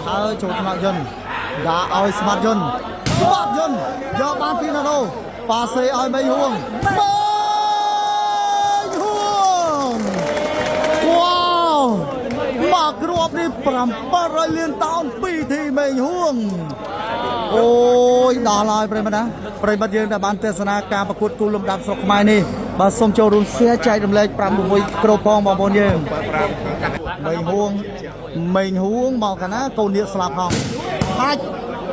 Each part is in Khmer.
ហើយចូលថ្នាក់យន្តដាក់ឲ្យស្មាត់យន្តស្មាត់យន្តយកបានពីណារ៉ូប៉ាសេឲ្យមេហួងមេហួងវ៉ាវមកគ្រាប់នេះ700លានតោន2ធីមេហួងអូយដល់ហើយប្រិមត្តណាប្រិមត្តយើងដែលបានទស្សនាការប្រកួតគូលំដាប់ស្រុកខ្មែរនេះបាទសូមចូលរួម share ចែករំលែក5 6គ្រប់ផងបងប្អូនយើង មេងហួងមេងហួងមកកាលណាកូននាគស្លាប់ហងហាច់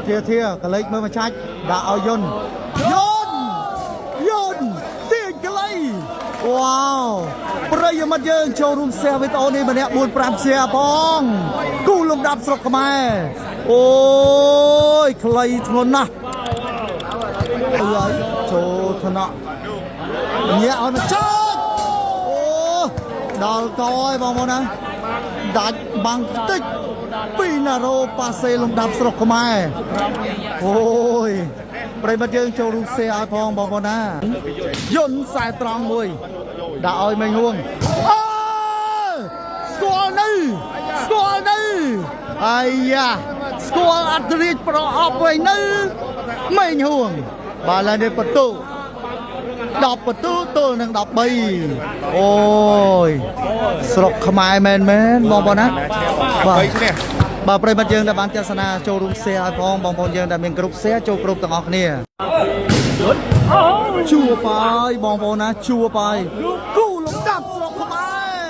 ធាធាកលេចមើលមកឆាច់ដាក់ឲ្យយន្តយន្តយន្តទាញក្លៃវ៉ាវប្រិយមិត្តយើងចូលរួម share វីដេអូនេះម្នាក់4 5 share ផងគូលំដាប់ស្រុកខ្មែរអូយខ្លីធ្ងន់ណាស់អើយចូលថ្នាក់ញាក់ឲ្យមកចើចអូដល់កហើយបងប្អូនណា ដាច់បាំងតិចពីណារ៉ូប៉ាសេលំដាប់ស្រុកខ្មែរអូយប្រិយមិត្តយើងចូលរួម share ឲ្យផងបងប្អូនណាយន្តខ្សែត្រង់មួយដាក់ឲ្យមេងហួងអើស្គាល់នៅស្គាល់នៅអាយ៉ាស្គាល់អត្តរាជប្រអប់វិញនៅមេងហួងបាទឡើយនេះបន្ទុ10បន្ទូទល់នឹង13អូយស្រុកខ្មែរមែនមែនបងប្អូនណាបាទ 3ឈ្នះ បាទប្រិយមិត្តយើងដែលបានទស្សនាចូលរួម share ឲ្យផងបងប្អូនយើងដែលមានគ្រប់ share ចូលគ្រប់ទាំងអស់គ្នាជួបហើយបងប្អូនណាជួបហើយគូលំដាប់ស្រុកខ្មែរ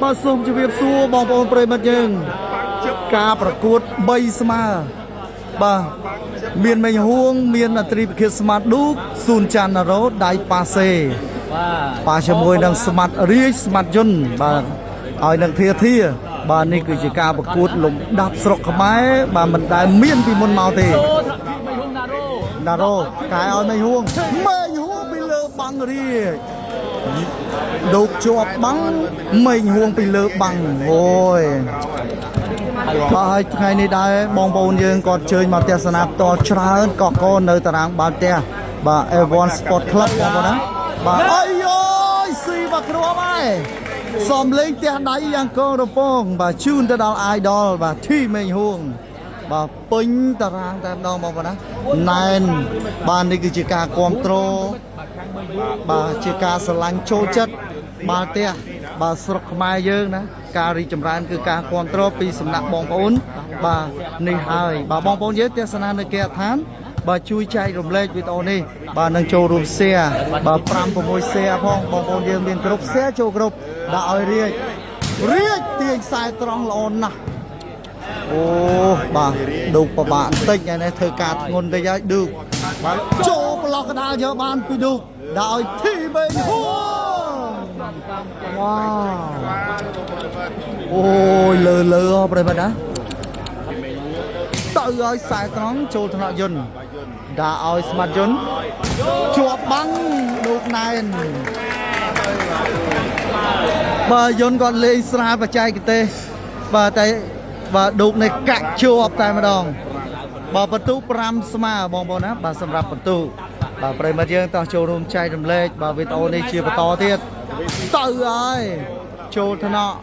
បាទសូមជម្រាបសួរបងប្អូនប្រិយមិត្តយើង ការប្រកួត3ស្មើបាទមានមេងហួង មានអត្រីពិឃាតស្មាតឌូកស៊ូនចាន់ណារ៉ូដៃប៉ាសេ បាទ ប៉ាជាមួយនឹងស្មាត់រាជស្មាត់យុនបាទឲ្យនឹងធាធាបាទនេះគឺជាការប្រកួតលំដាប់ស្រុកខ្មែរបាទមិនដែលមានពីមុនមកទេ អូថ្នាក់ទីមេហុងណារ៉ូ ណារ៉ូកែឲ្យមេងហួងមេងហួងពីលើបាំងរាជដូកជាប់បាំងមេងហួងពីលើបាំងអូយបាទហើយថ្ងៃនេះដែរបងប្អូនយើងក៏អញ្ជើញមកទស្សនាផ្ទាល់ច្រើនកកកនៅតារាងបាល់ទះបាទ A1 Sport Club បងប្អូនណាបាទអាយយស៊ីមកគ្រាប់ហើយសំលេងផ្ទះដៃយ៉ាងកងរពងបាទជូនទៅដល់ idol បាទធីមេងហួងបាទពេញតារាងតែម្ដងបងប្អូនណាណែនបាទនេះគឺជាការគ្រប់គ្រង បាទជាការស្រឡាញ់ចូលចិត្តបាល់ទះបាទស្រុកខ្មែរយើងណាការរីកចម្រើនគឺការគ្រប់គ្រងពីសំណាក់បងប្អូនបាទនេះហើយបាទបងប្អូនយើងទស្សនានៅគេហដ្ឋានបាទជួយចែករំលែកវីដេអូនេះបាទនឹងចូលរួម share បាទ5 6 share ផងបងប្អូនយើងមានគ្រប់ share ចូលគ្រប់ដាក់ឲ្យរាជរាជទាញខ្សែត្រង់ល្អណាស់អូបាទឌូកប្របាក់បន្តិចថ្ងៃនេះធ្វើការធ្ងន់តិចហើយឌូកបាទចូលប្លុកកដាលយកបានពីឌូកដាក់ឲ្យធីបេងហួងវ៉ាវអូយលើលើហ៎ប្រិយមិត្តណាទៅឲ្យខ្សែត្រង់ចូលថ្នាក់យន្តដាក់ឲ្យស្មាត់យន្តជាប់បាំងឌូកណែន បាទយន្តគាត់លេងស្រាលបច្ចេកទេសបាទតែបាទឌូកនេះកាក់ជាប់តែម្ដងបាទបន្ទុ5ស្មើបងប្អូនណាបាទសម្រាប់បន្ទុបាទប្រិយមិត្តយើងតោះចូលរួមចែករំលែកបាទវីដេអូនេះជាបន្តទៀតទៅហើយចូលថ្នាក់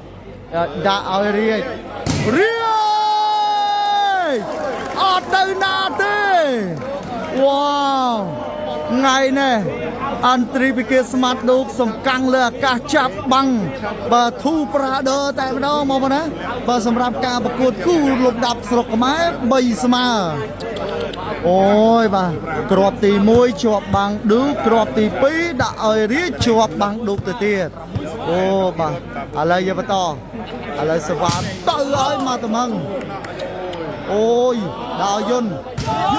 ដាក់ឲ្យរាជរាជអត់ទៅណាទេវ៉ាវថ្ងៃនេះអន្ត្រីពិគាស្មាត់ឌូកសំកាំងលើអាកាសចាប់បាំងបាទធូប្រាដឺតែម្ដងមកបងណាបាទសម្រាប់ការប្រកួតគូលំដាប់ស្រុកខ្មែរ3ស្មើអូយបាទគ្រាប់ទី1ជាប់បាំងឌូកគ្រាប់ទី2ដាក់ឲ្យរាជជាប់បាំងឌូកទៅទៀតអូបាទឥឡូវយើងបន្តឥឡូវសវ៉ាទៅឲ្យមកត្មងអូយដល់យន្តយ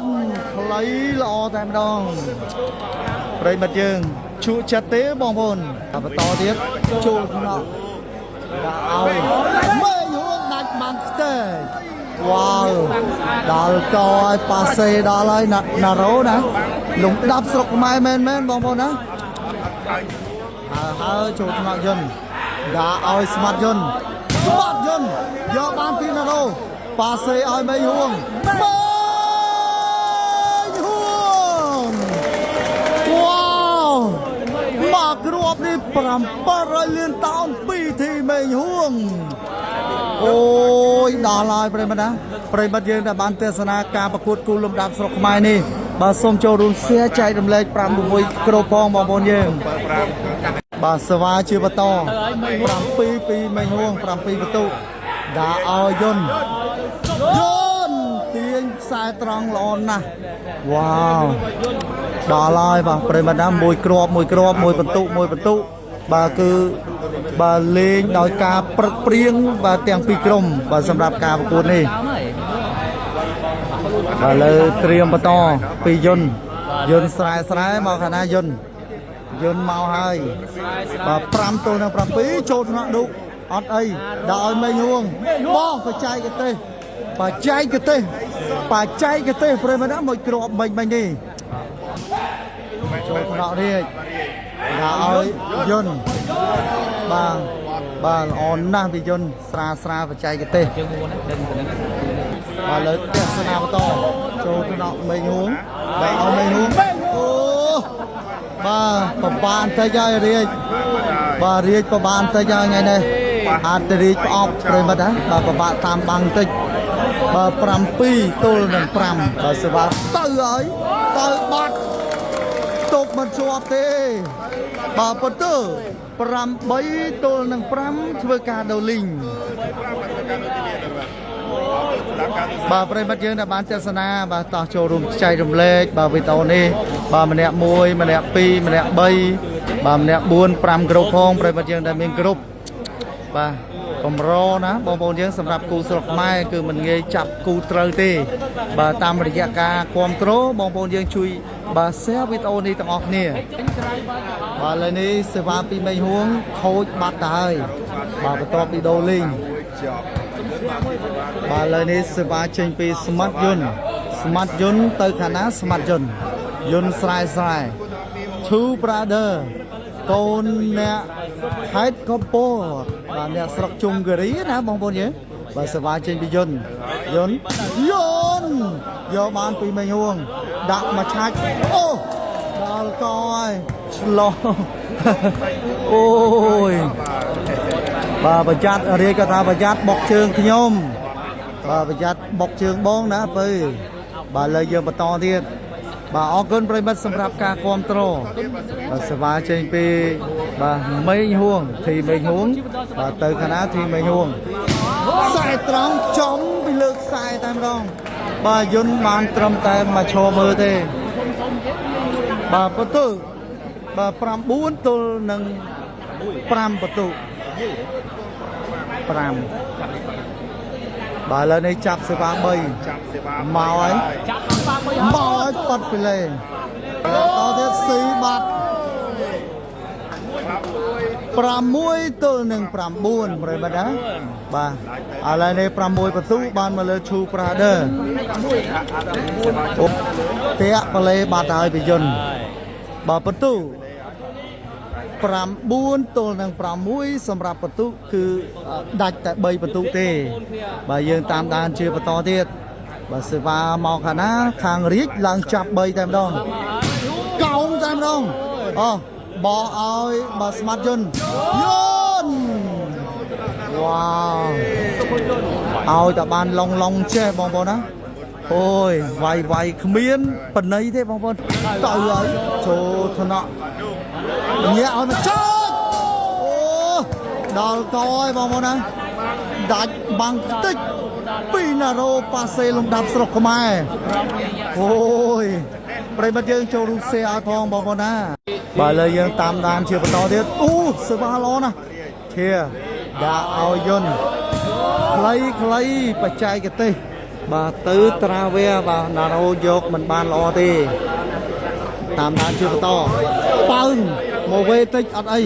ន្តខ្លីល្អតែម្ដងប្រិយមិត្តយើងជក់ចិត្តទេបងប្អូនតែបន្តទៀតចូលក្នុងដាក់ឲ្យមេហួងដាច់បាំងខ្ទេចវ៉ាវដល់កឲ្យប៉ាសេដល់ហើយណាណារ៉ូណាលំដាប់ស្រុកខ្មែរមែនមែនបងប្អូនណា ហើយហើយចូលថ្នាក់យន្តដាក់ឲ្យស្មាត់យន្តស្មាត់យន្តយកបានពីណារ៉ូប៉ាសេឲ្យមេហួងមេហួងវ៉ាវមកគ្រាប់នេះ700លានតោន2ធីមេហួងអូ យដល់ហើយប្រិមត្តណាប្រិមត្តយើងដែលបានទស្សនាការប្រកួតគូលំដាប់ស្រុកខ្មែរនេះបាទសូមចូលរួម share ចែករំលែក5 6គ្របផងបងប្អូនយើងបាទសវ៉ាជាបន្ត7ពីមេងហួង7បន្ទុដាក់ឲ្យយុនយុនទាញខ្សែត្រង់ល្អណាស់វ៉ាវដល់ហើយបាទប្រិមត្តណាមួយគ្រាប់មួយគ្រាប់មួយបន្ទុមួយបន្ទុបាទគឺបាទលេងដោយការប្រឹកព្រៀងបាទទាំងពីរក្រុមបាទសម្រាប់ការប្រកួតនេះបាទលើត្រៀមបន្តពីយុនយុនស្រែស្រែមកខាងណាយុនយុនមកហើយបាទ5ទល់នឹង7ចូលថ្នាក់ឌុកអត់អីដាក់ឲ្យមេងហួងបោះបច្ចេកទេសបច្ចេកទេសបច្ចេកទេសប្រិមត្តណាមួយគ្រាប់មិញមិញនេះចូលថ្នាក់រាជដាក់ឲ្យយុនបាទបាទល្អណាស់ពីយុនស្រាស្រាបច្ចេកទេស ជើងមួនដឹងទៅនឹង បាទលើទស្សនាបន្តចូលថ្នាក់មេងហួងបាទឲ្យមេងហួងអូបាទប្របានតិចហើយរាជបាទរាជប្របានតិចហើយថ្ងៃនេះអាចទៅរាជផ្អប់ប្រិមិត្តណាបាទប្របាក់តាមបាំងតិចបាទ7ទល់នឹង5បាទសេវាទៅហើយទៅបាត់ទុកមិនជាប់ទេបាទប៉ុន្តែ8ទល់នឹង5ធ្វើការដូរលីង បាទប្រិយមិត្តយើងដែលបានទស្សនាបាទតោះចូលរួមចែករំលែកបាទវីដេអូនេះបាទម្នាក់1ម្នាក់2ម្នាក់3បាទម្នាក់4 5ក្រុមផងប្រិយមិត្តយើងដែលមានក្រុមបាទកម្រណាបងប្អូនយើងសម្រាប់គូស្រុកខ្មែរគឺមិនងាយចាប់គូត្រូវទេបាទតាមរយៈការគ្រប់គ្រងបងប្អូនយើងជួយបាទ share វីដេអូនេះទាំងអស់គ្នាបាទឥឡូវនេះសេវាពីមេហួងខូចបាត់ទៅហើយបាទបន្ទាប់ពីដូរលីង បាទឥឡូវនេះសេវាចេញពីស្មាត់យន្តស្មាត់យន្តទៅខាងណាស្មាត់យន្តយន្តស្រែស្រែ Two Brother កូនអ្នកខេត្តកំពតបាទអ្នកស្រុកជុំគិរីណាបងប្អូនយើងបាទសេវាចេញពីយន្តយន្តយន្តយកបានពីមេហួងដាក់មកឆាច់អូដល់កហើយឆ្លោះ អូយ បាទប្រយ័ត្នរាជក៏ថាប្រយ័ត្នបុកជើងខ្ញុំបាទប្រយ័ត្នបុកជើងបងណាពៅបាទលើយើងបន្តទៀតបាទអរគុណប្រិយមិត្តសម្រាប់ការគ្រប់គ្រងបាទសេវាចេញពីបាទមេងហួងធីមេងហួងបាទទៅខាងណាធីមេងហួងខ្សែត្រង់ចំពីលើខ្សែតែម្ដងបាទយន្តបានត្រឹមតែមកឈរមើលទេបាទបន្ទើបាទ9ទល់នឹង5បន្ទុ5បាទឥឡូវនេះចាប់សេវា3 ចាប់សេវា មកហើយ ចាប់ដល់ប៉ាមួយ មកហើយប៉ាត់ពីលេតទៀតស៊ីបាត់6ទល់នឹង9ប្រិយមិត្តណាបាទឥឡូវនេះ6បន្ទុបានមកលើឈូប្រាដឺអូតាក់ប៉ាឡេបាត់ហើយពីយន្តបាទបន្ទុ9ទល់នឹង6សម្រាប់បន្ទុគឺដាច់តែ3បន្ទុទេ បាទយើងតាមដានជាបន្តទៀតបាទសេវាមកខាងណាខាងរាជឡើងចាប់3តែម្ដងកោងតែម្ដងអូបោះឲ្យបាទស្មាត់យន្តយន្តវ៉ាវឲ្យតែបានឡុងឡុងចេះបងប្អូនណាអូយវាយវាយគ្មានបណៃទេបងប្អូនទៅហើយចូលថ្នាក់ញាក់ឲ្យមកចុចអូដល់កហើយបងប្អូនណា ដាច់បាំងខ្ទេចពីណារ៉ូប៉ាសេលំដាប់ស្រុកខ្មែរអូយប្រិយមិត្តយើងចូលរួម share ឲ្យផងបងប្អូនណាបាទឥឡូវយើងតាមដានជាបន្តទៀតអូសេវាល្អណាស់ធាដាក់ឲ្យយន្តខ្លីខ្លីបច្ចេកទេសបាទទៅត្រាវែបាទណារ៉ូយកមិនបានល្អទេ តាមដានជាបន្តប៉ើងមកវេតិចអត់អី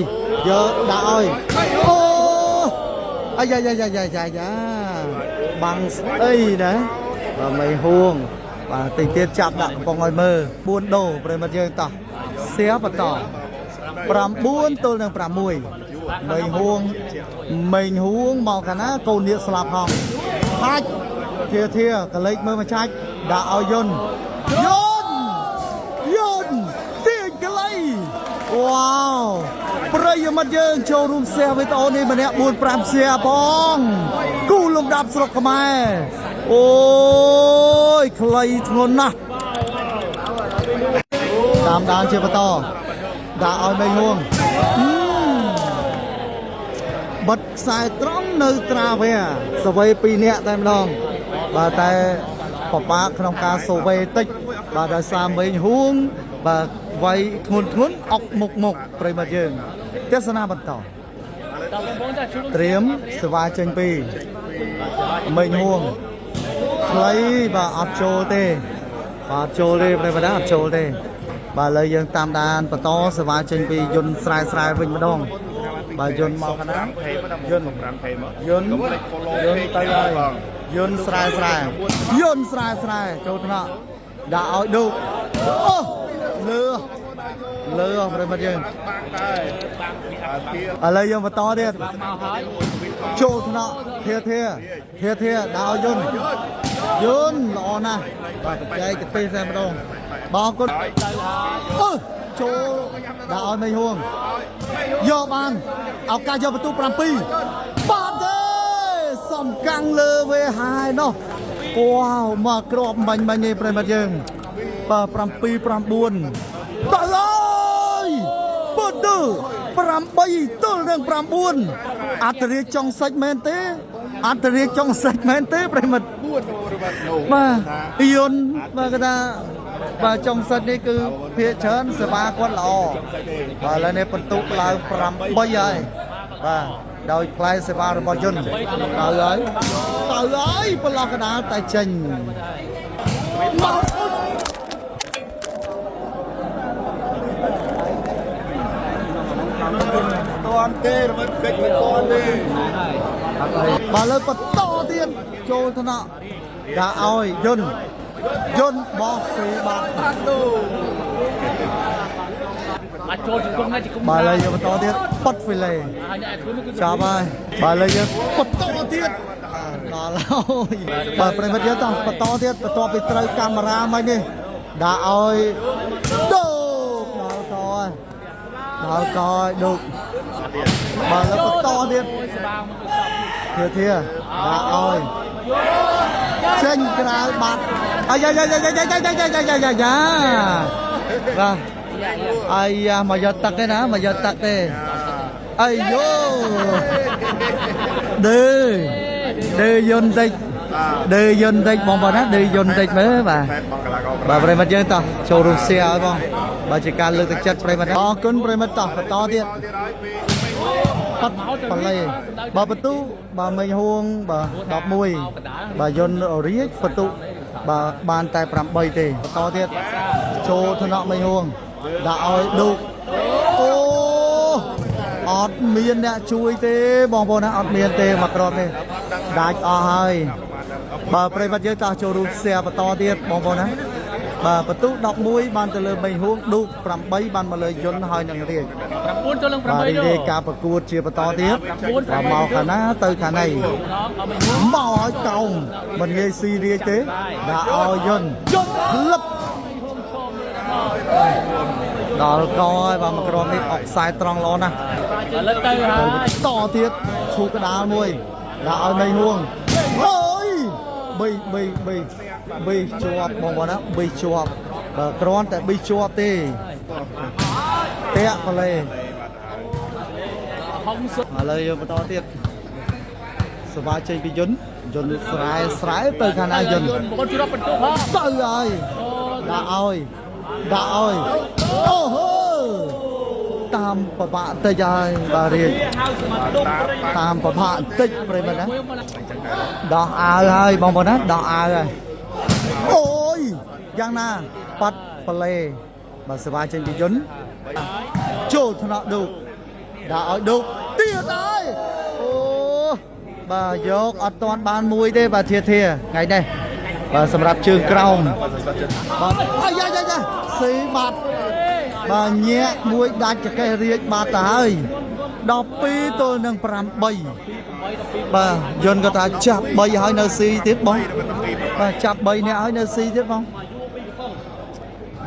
យកដាក់ឲ្យអូអាយ៉ាយ៉ាយ៉ាយ៉ាយ៉ាយ៉ាបាំងស្អីណាបាទមិនហួងបាទតិចទៀតចាប់ដាក់កំប៉ុងឲ្យមើល4ដូប្រិយមិត្តយើងតោះសៀបន្ត9ទល់នឹង6មិនហួងមិនហួងមកកាលណាកូននាគស្លាប់ហងហាច់ធាធាកលេចមើលមកឆាច់ដាក់ឲ្យយន្តយន្ត យន្តទាញក្លៃវ៉ាវប្រិយមិត្តយើងចូលរួម share វីដេអូនេះម្នាក់4 5 share ផងគូលំដាប់ រាប់ស្រុកខ្មែរអូយខ្លីធ្ងន់ណាស់តាមដានជាបន្តដាក់ឲ្យមេហួងបិទខ្សែត្រង់នៅត្រាវែសវេ2នាក់តែម្ដងបាទតែបបាក់ក្នុងការសូវេតិចបាទដោយសារមេហួងបាទវាយធ្ងន់ធ្ងន់អុកមុខមុខប្រិមត្តយើងទស្សនាបន្ត តើបងប្អូនចាជួយ ត្រៀមសេវាចេញពីមេងហួងខ្លីបាទអត់ចូលទេបាទអត់ចូលទេប្រិយមិត្តណាអត់ចូលទេបាទឥឡូវយើងតាមដានបន្តសេវាចេញពីយន្តស្រែស្រែវិញម្ដងបាទយន្តមកខាងណា 5K មក យន្ត 5K មក យន្ត កុំភ្លេច follow យន្តទៅហើយយន្តស្រែស្រែយន្តស្រែស្រែចូលថ្នាក់ដាក់ឲ្យឌូកអូលឺលឺប្រិយមិត្តយើង បាក់ដែរអាធា ឥឡូវយើងបន្តទៀត មកហើយ ចូលថ្នាក់ធាធាធាធាដាក់ឲ្យយន្តយន្តល្អណាស់បាទបច្ចេកទេសតែម្ដងបាទអរគុណអឺចូលដាក់ឲ្យមេហួងយកបានឱកាសយកបន្ទូ7បាទទេសំកាំងលើវេហាយនោះវ៉ាវមកគ្រាប់បាញ់បាញ់នេះប្រិយមិត្តយើងបាទ7 9ដល់ហើយពុទ្ធ8ទល់នឹង9អត្តរាជចុងសាច់មែនទេអត្តរាជចុងសាច់មែនទេប្រិយមិត្ត 4របស់នោះ បាទយន្តបាទគេថាបាទចុងសិតនេះគឺភាកច្រើនសេវាគាត់ល្អបាទឥឡូវនេះបន្ទុកឡើង8ហើយបាទដោយផ្លែសេវារបស់យន្តទៅហើយទៅហើយប្រឡោះកដាលតែចេញមក តាន់ទេរមិតកិច្ចមិនតាន់ទេ បាទលើបន្តទៀតចូលថ្នាក់ដាក់ឲ្យយន្តយន្តបោះសេបាត់ អាចចូលជង្គង់ណាជង្គង់ បាទឥឡូវយើងបន្តទៀតប៉ាត់ហ្វីឡេ ហើយអ្នកធ្វើនោះគឺ ចាប់ហើយបាទឥឡូវយើងបន្តទៀតដល់ហើយបាទប្រិយមិត្តយើងតោះបន្តទៀតបន្ទាប់ពីត្រូវកាមេរ៉ាមកនេះដាក់ឲ្យដូកដល់កហើយដល់កហើយដូកបាទឥឡូវបន្តទៀត ស្បាងមកទៅសព ធាធាដាក់ឲ្យចេញក្រៅបាត់អាយ៉ាយ៉ាយ៉ាយ៉ាយ៉ាយ៉ាយ៉ាយ៉ាយ៉ាយ៉ាបាទអាយ៉ាមកយកទឹកទេណាមកយកទឹកទេអាយ៉ូ ដឺដឺយន្តតិចដឺយន្តតិចបងប្អូនណាដឺយន្តតិចមើលបាទ តែបងកលាករ បាទប្រិយមិត្តយើងតោះចូលរួម share ឲ្យបងបាទជាការលើកទឹកចិត្តប្រិយមិត្តអរគុណប្រិយមិត្តតោះបន្តទៀត ទៀតហើយពី ប៉ាត់បលេបាទបន្ទូបាទមេងហួងបាទ11បាទយន្តរាជបន្ទុបាទបានតែ8ទេបន្តទៀតចូលថ្នាក់មេងហួងដាក់ឲ្យឌូកអូអត់មានអ្នកជួយទេបងប្អូនណាអត់មានទេមកគ្រាប់នេះដាច់អស់ហើយបាទប្រិយមិត្តយើងតោះចូលរួម share បន្តទៀតបងប្អូនណាបាទបន្ទុ11បានទៅលើមេងហួងឌូក8បានមកលើយន្តហើយនឹងរាជ 9ចូលនឹង8 បាទរី នោះ ករាយការប្រកួតជាបន្តទៀតបាទមកខាងណាទៅខាងណី ដល់ឲ្យមិន មកឲ្យកោងមិនងាយស៊ីរាជទេដាក់ឲ្យយន្តក្លឹបដល់កហើយបាទមកក្រុមនេះអុកខ្សែត្រង់ល្អណាស់ ឥឡូវទៅហើយ តទៀតឈូកដាលមួយដាក់ឲ្យមេហួងអូយបីបីបីបីជាប់បងប្អូនណាបីជាប់បាទគ្រាន់តែបីជាប់ទេតាក់ប្លេ ហុងសុ ឥឡូវយើងបន្តទៀតសវាចេញពីយន្តយន្តស្រែស្រែទៅខាងណាយន្ត បងជួយរាប់បន្ទុកហ៎ ទៅហើយដាក់ឲ្យដាក់ឲ្យអូហូតាមប្របាក់តិចហើយបាទរាជ ហៅសមត្ថទុក តាមប្របាក់តិចប្រិយមិត្តណា មួយមក ដោះអាវហើយបងប្អូនណាដោះអាវហើយអូយយ៉ាងណាប៉ាត់ប្លេបាទសវាចេញពីយន្តចូលថ្នាក់ឌូកដាក់ឲ្យឌូកទៀតហើយអូបាទយកអត់ទាន់បានមួយទេបាទធាធាថ្ងៃនេះបាទសម្រាប់ជើងក្រោមបាទអាយ៉ាយ៉ាយ៉ាស៊ីបាត់បាទញាក់មួយដាច់ចកេះរាជបាត់ទៅហើយ12ទល់នឹង8បាទយន្តក៏ថាចាប់3ហើយនៅស៊ីទៀតបងបាទចាប់3នាក់ហើយនៅស៊ីទៀតបង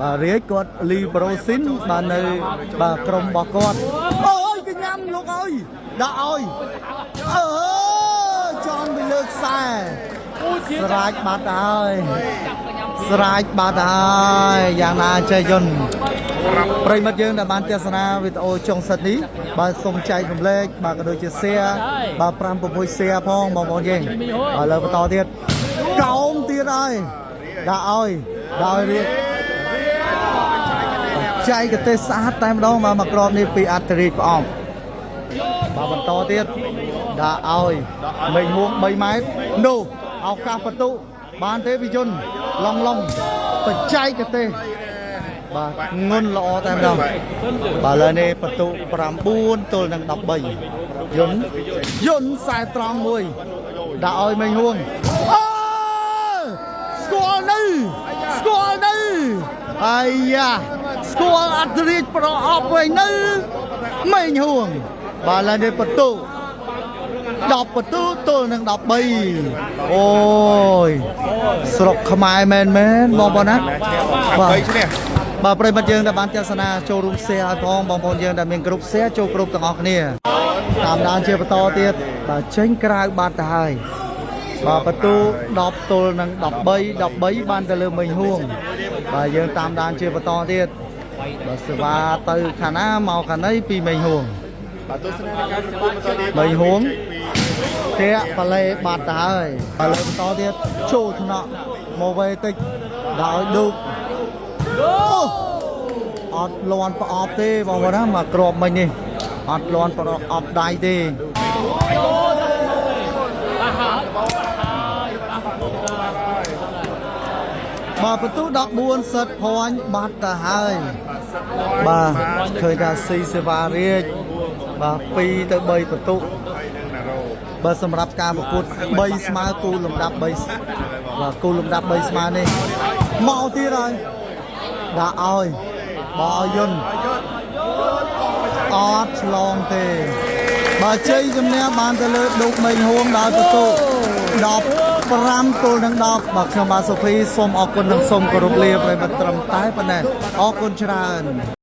បាទរាជគាត់លីប្រូស៊ីនបាទនៅបាទក្រុមរបស់គាត់អូយគេញ៉ាំលោកអើយដាក់ឲ្យអើចំពីលើខ្សែ ខ្សែ អូជា ស្រាចបាត់ហើយ ចាប់កញ្ញាំ ស្រាចបាត់ហើយយ៉ាងណាចេះយន្តប្រិយមិត្តយើងដែលបានទស្សនាវីដេអូចុងសិតនេះបាទសូមចែករំលែកបាទក៏ដូចជា share បាទ5 6 share ផងបងប្អូនយើងឥឡូវបន្តទៀតកោងទៀតហើយដាក់ឲ្យដាក់ឲ្យរៀបចែកទេសស្អាតតែម្ដងបាទមកក្របនេះពីអត្តរាជផ្អមបាទបន្តទៀតដាក់ឲ្យមេឃហួង3ម៉ែត្រនោះឱកាសបន្ទុបានទេវិជនឡងឡងបច្ចេកទេសបាទងុនល្អតែម្ដងបាទឥឡូវនេះបន្ទុ9ទល់នឹង13យន្តយន្តខ្សែត្រង់មួយដាក់ឲ្យមេឃហួងអូស្គាល់នៅស្គាល់នៅអាយ៉ាស្គាល់អត្តរាជប្រអប់វិញនៅមេឃហួងបាទឥឡូវនេះបន្ទុ10បន្ទូទល់នឹង13អូយស្រុកខ្មែរមែនមែនបងប្អូនណា បាទ3ឈ្នះ បាទប្រិយមិត្តយើងដែលបានទស្សនាចូលរួម share ឲ្យផងបងប្អូនយើងដែលមានក្រុម share ចូលគ្រប់ទាំងអស់គ្នាតាមដានជាបន្តទៀតបាទចេញក្រៅបាត់ទៅហើយបាទបន្ទូ10ទល់នឹង13 13បានទៅលើមេងហួងបាទយើងតាមដានជាបន្តទៀតបាទសេវាទៅខាងណាមកខាងណីពីមេងហួង បាទទស្សនានៃការប្រកួតបន្តទៀត បីហួង តាក់ប៉ាឡេបាត់ទៅហើយឥឡូវបន្តទៀតចូលថ្នាក់មកវេតិចដល់ឲ្យឌូកអូអត់លន់ប្រអប់ទេបងប្អូនណាមកក្របមិញនេះអត់លន់ប្រអប់ដៃទេ បាទហើយហើយបាទ បាទបន្ទូ14សិតភ័ញបាត់ទៅហើយបាទឃើញថាស៊ីសេវារាជបាទ2ទៅ3បន្ទុ ហើយនឹងណារ៉ូ បាទសម្រាប់ការប្រកួត3ស្មើគូលំដាប់3បាទគូលំដាប់3ស្មើនេះមកទៀតហើយដាក់ឲ្យបោឲ្យយន្តអត់ឆ្លងទេបាទជ័យជំនះបានទៅលើឌុកមេងហួងដោយបន្ទុ15ទល់នឹង10បាទខ្ញុំបាទសុភីសូមអរគុណនិងសូមគោរពលាប្រិយមិត្តត្រឹមតែប៉ុណ្ណេះអរគុណច្រើន។